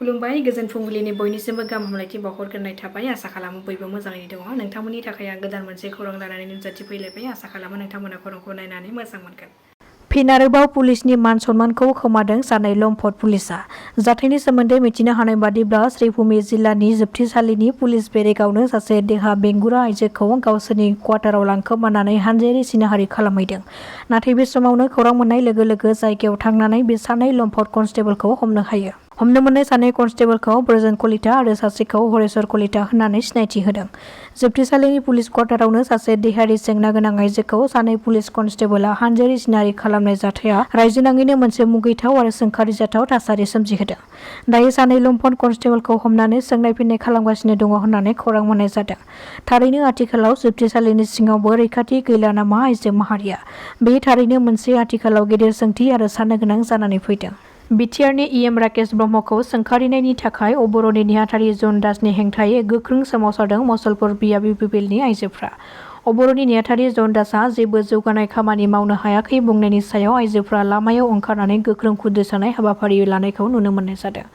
खुलुमबाय गोजोन फुंबिलिनि बयनिसिमबो गाहाम हामलायथि बावहरग्रोनाय थाबाय। आसा खालामो बयबो मोजाङैनो दङ। नोंथांमोननि थाखाय आं गोदान मोनसे खौरां लानानै नुजाथिफैलायबाय। आसा खालामो नोंथांमोना खौरांखौ नायनानै मोजां मोनगोन। फिन आरोबाव पुलिसनि मान सन्मानखौ खोमादों सानै लम्पट पुलिसआ। जाथायनि सोमोन्दै मिथिनो हानाय बादिब्ला श्रीभूमि जिल्लानि जोबथेसालिनि पुलिस बेरेगावनो सासे देहा बेंगुरा आइजोखौ गावसोरनि क्वार्टाराव लांखोमानानै हानजायारि सिनाहारि खालामहैदों। नाथाय बे समावनो खौरां मोननाय लोगो लोगो जायगायाव थांनानै बे सानै लम्पट कनस्टेबलखौ हमनो हायो। हमनो मोननाय सानै कनस्टेबलखौ ब्रजेन कलिता आरो सासेखौ हरेश्वर कलिता होननानै सिनायथि होदों। जोबथेसालिनि पुलिस क्वार्टारावनो सासे देहायारि जेंना गोनां आइजोखौ सानै पुलिस कनस्टेबलआ हानजायारि सिनाहारि खालामनाय जाथाया रायजोनाङैनो मोनसे मुगैथाव आरो सोंखारिजाथाव थासारि सोमजिहोदों। दायो सानै लम्पट कनस्टेबलखौ हमनानै सोंनाय फिननाय खालामगासिनो दङ होननानै खौरां मोननाय जादों। थारैनो आथिखालाव जोबथेसालिनि सिङावबो रैखाथि गैला नामा आइजो माहारिया? बे थारैनो मोनसे आथिखालाव गेदेर सोंथि आरो साननो गोनां जानानै फैदों। बिटिआरनि इएम राकेश ब्रह्मखौ सोंखारिनायनि थाखाय अबर'नि नेहाथारि जन दासनि हेंथायै गोख्रों सोमावसारदों मुसलपुर बियाब इउपिपिएलनि आइजोफ्रा। अबर'नि नेहाथारि जन दासआ जेबो जौगानाय खामानि मावनो हायाखै बुंनायनि सायाव आइजोफ्रा लामायाव ओंखारनानै गोख्रों खुद्रिसानाय हाबाफारि लानायखौ नुनो मोननाय जादों।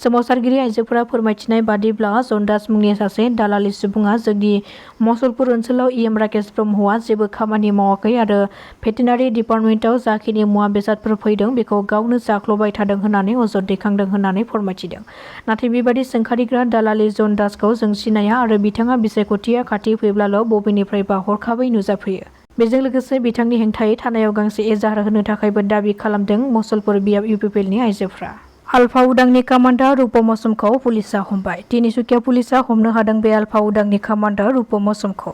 सोमावसारगिरि आइजोफोरा फोरमायथिनाय बादिब्ला जन दास मुंनि सासे दालालि सुबुङा जोंनि मुसलपुर ओनसोलाव इएम राकेश ब्रह्मआ जेबो खामानि मावाखै आरो भेटेनारि डिपार्टमेन्टआव जाखिनि मुवा बेसादफोर फैदों बेखौ गावनो जाख्ल'बाय थादों होननानै अजद दैखांदों होननानै फोरमायथिदों। नाथाय बेबादि सोंखारिग्रा दालालि जन दासखौ जों सिनाया आरो बिथाङा बिसायख'थिया खाथि फैब्लाल' बबेनिफ्रायबा हरखाबै नुजाफैयो। बेजों लोगोसे बिथांनि हेंथायै थानायाव गांसे एजाहार होनो थाखायबो दाबि खालामदों मुसलपुर बियाब इउपिपिएलनि आइजोफ्रा। आलफा उदांनि कामान्डार रुप मौसुमखौ पुलिसआ हमबाय। तिनिसुकिया पुलिसआ हमनो हादों बे आलफा उदांनि कामान्डार रुप मौसुमखौ।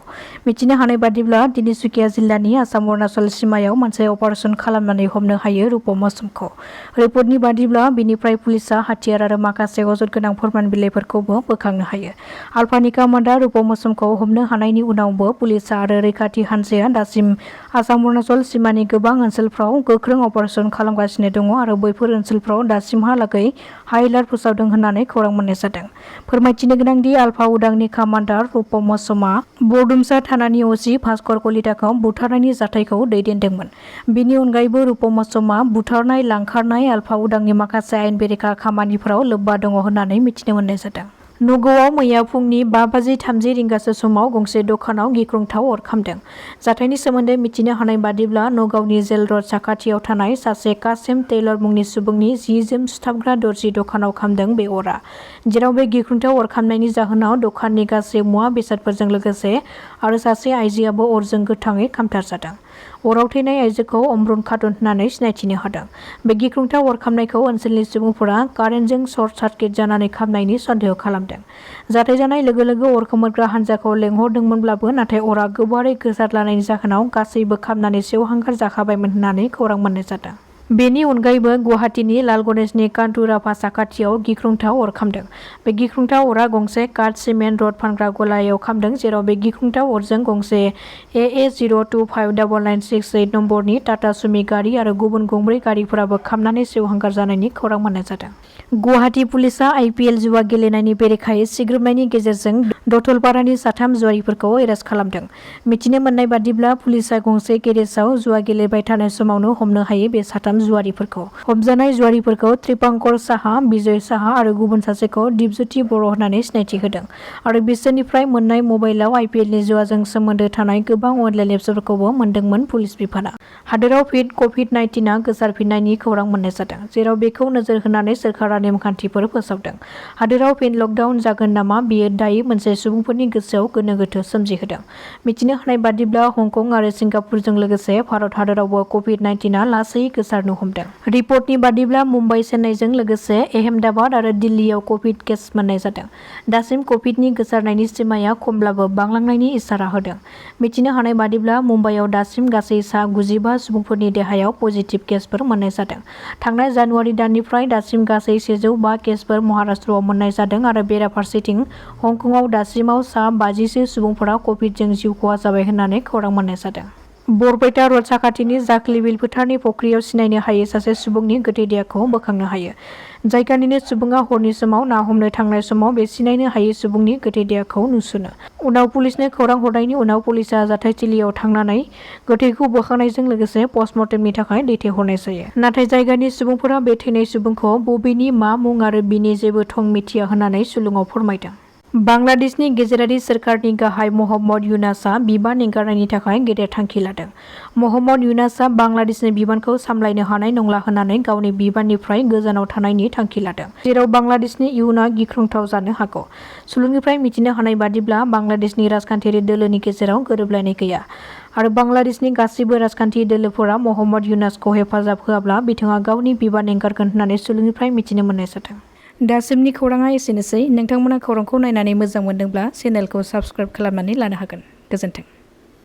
मिथिनो हानाय बादिब्ला तिनिसुकिया जिल्लानि आसाम अरुणाचल सिमायाव मोनसे अपारेसन खालामनानै हमनो हायो रुप मौसुमखौ। रिपर्टनि बादिब्ला बिनिफ्राय पुलिसआ हाथियार आरो माखासे अजद गोनां फोरमान बिलाइफोरखौबो बोखांनो हायो। आलफानि कामान्डार रुप मौसुमखौ हमनो हानायनि उनावबो पुलिसआ आरो रैखाथि हान्जाया दासिम आसाम अरुणाचल सिमानि गोबां ओनसोलफ्राव गोख्रों अपारेसन खालामगासिनो दङ आरो बैफोर ओनसोलफ्राव दासिमहालागै हाइ एलार्ट फोसावदों होननानै खौरां मोननाय जादों। फोरमायथिनो गोनांदि आलफा उदांनि कामान्डार रुप मौसुमआ बरदुमसा थानानि असि भास्कर कलिताखौ बुथारनायनि जाथायखौ दैदेनदोंमोन। बेनि अनगायैबो रुप मौसुमआ बुथारनाय लांखारनाय आलफा उदांनि माखासे आयेन बेरेखा खामानिफोराव लोब्बा दङ होननानै मिथिनो मोननाय जादों। नगावआव मैया फुंनि 5:30 समाव गंसे दखानाव गिख्रंथाव अर खामदों। जाथायनि सोमोन्दै मिथिनो हानाय बादिब्ला नगावनि जेल रड साखाथियाव थानाय सासे कासेम टेलर मुंनि सुबुंनि जि-जोम सुथाबग्रा दर्जि दखानाव खामदों बे अरा। जेराव बे गिख्रंथाव अर खामनायनि जाहोनाव दखाननि गासै मुवा बेसादफोरजों लोगोसे आरो सासे आइजोआबो अरजों गोथाङै खामथारजादों। अराव थैनाय आइजोखौ अमरुन खातुन होननानै सिनायथिनो हादों। बे गिख्रंथाव अर खामनायखौ ओनसोलनि सुबुंफोरा कारेन्टजों सर्ट सार्किट जानानै खामनायनि सन्देह खालामदों। जाथाय जानाय लोगो लोगो अर खोमोरग्रा हान्जाखौ लेंहरदोंमोनब्लाबो नाथाय अरा गोबारै गोसारलानायनि जाहोनाव गासैबो खामनानै सेवहांगार जाखाबायमोन होननानै खौरां मोननाय जादों। बेनि अनगायैबो गुवाहाटीनि लाल गणेशनि कान्टुराफा साखाथियाव गिख्रंथाव अर खामदों। बे गिख्रंथाव अरा गंसे काट सिमेन्ट रड फानग्रा गलायाव खामदों जेराव बे गिख्रंथाव अरजों गंसे AA02599668 नम्बरनि टाटा सुमि गारि आरो गुबुन गंब्रै गारिफोराबो खामनानै सेवहांगार जानायनि खौरां मोननाय जादों। गुवाहाटी पुलिसआ IPL जुवा गेलेनायनि बेरेखायै सिग्रोमनायनि गेजेरजों दतलपारानि 3 जुवारिफोरखौ एरेस्ट खालामदों। मिथिनो मोननाय बादिब्ला पुलिसआ गंसे गेरेजाव जुवा गेलेबाय थानाय समावनो हमनो हायो बे 3 जुवारिफोरखौ। हमजानाय जुवारिफोरखौ त्रिपांकर साहा, बिजय साहा आरो गुबुन सासेखौ दिपज्योति बर' होननानै सिनायथि होदों आरो बिसोरनिफ्राय मोननाय मबाइलाव IPLनि जुवाजों सोमोन्दो थानाय गोबां अनलाइन एप्सफोरखौबो मोनदोंमोन पुलिस बिफाना। हादोराव कभिड-19आ गोसारफिननायनि खौरां मोननाय जादों। जेराव बेखौ नोजोर होनानै सोरखारा नेमखान्थिफोर फोसावदों। हादोराव फिन लकडाउन जागोन नामा बेयो दायो मोनसे सुबुंफोरनि गोसोआव गोनो गोथो सोमजिहोदों। मिथिनो हानाय बादिब्ला हंकं आरो सिंगापुरजों लोगोसे भारत हादोरावबो कभिड-19आ लासै गोसारनो हमदों। रिपर्टनि बादिब्ला मुम्बाइ, चेन्नाइजों लोगोसे अहमदाबाद आरो दिल्लीयाव कभिड केस मोननाय जादों। दासिम कभिडनि गोसारनायनि सिमाया खमब्लाबो बांलांनायनि इसारा होदों। मिथिनो हानाय बादिब्ला मुम्बाइआव दासिम गासै सा 95 सुबुंफोरनि देहायाव पजिटिभ केसफोर मोननाय जादों। थांनाय जानुवारि दाननिफ्राय दासिम गासै 105 केसफोर महाराष्ट्रआव मोननाय जादों आरो बेराफारसेथिं हंकंआव दासिमाव सा 50 सुबुंफोरा कभिडजों जिउ खहा जाबाय होननानै खौरां मोननाय जादों। बरपेटा रड साखाथिनि जाखलिबिल फोथारनि फख्रियाव सिनायनो हायै सासे सुबुंनि गोथै देहाखौ बोखांनो हायो। जायगानिनो सुबुङा हरनि समाव ना हमनो थांनाय समाव बे सिनायनो हायै सुबुंनि गोथै देहाखौ नुसनो। उनाव पुलिसनो खौरां हरनायनि उनाव पुलिसा जाथायथिलियाव थांनानै गोथैखौ बोखांनायजों लोगोसे पस्टमर्टेमनि थाखाय दैथायहरनाय जायो। नाथाय जायगानि सुबुंफोरा बे थैनाय सुबुंखौ बबेनि मा मुं आरो बिनि जेबो थं मिथिया होननानै सुलुङाव फोरमायदों। बांलादेशनि गेजेरारि सोरखारनि गाहाय महम्मद युनासआ बिबान एंगारनायनि थाखाय गेदेर थांखि लादों। महम्मद युनासआ बांलादेशनि बिबानखौ सामलायनो हानाय नंला होननानै गावनि बिबाननिफ्राय गोजानाव थानायनि थांखि लादों, जेराव बांलादेशनि इयुनआ गिख्रंथाव जानो हागौ। सुलुंनिफ्राय मिथिनो हानाय बादिब्ला बांलादेशनि राजखान्थियारि दोलोनि गेजेराव गोरोबलायनाय गैया आरो बांलादेशनि गासैबो राजखान्थि दोलोफोरा महम्मद युनासखौ हेफाजाब होआब्ला बिथाङा गावनि बिबान एंगारगोन होननानै सुलुंनिफ्राय मिथिनो मोननाय जादों। दासिमनि खौराङा एसेनोसै। नोंथांमोना खौरांखौ नायनानै मोजां मोनदोंब्ला चेनेलखौ साबस्क्राइब खालामनानै लानो हागोन। गोजोन्थों।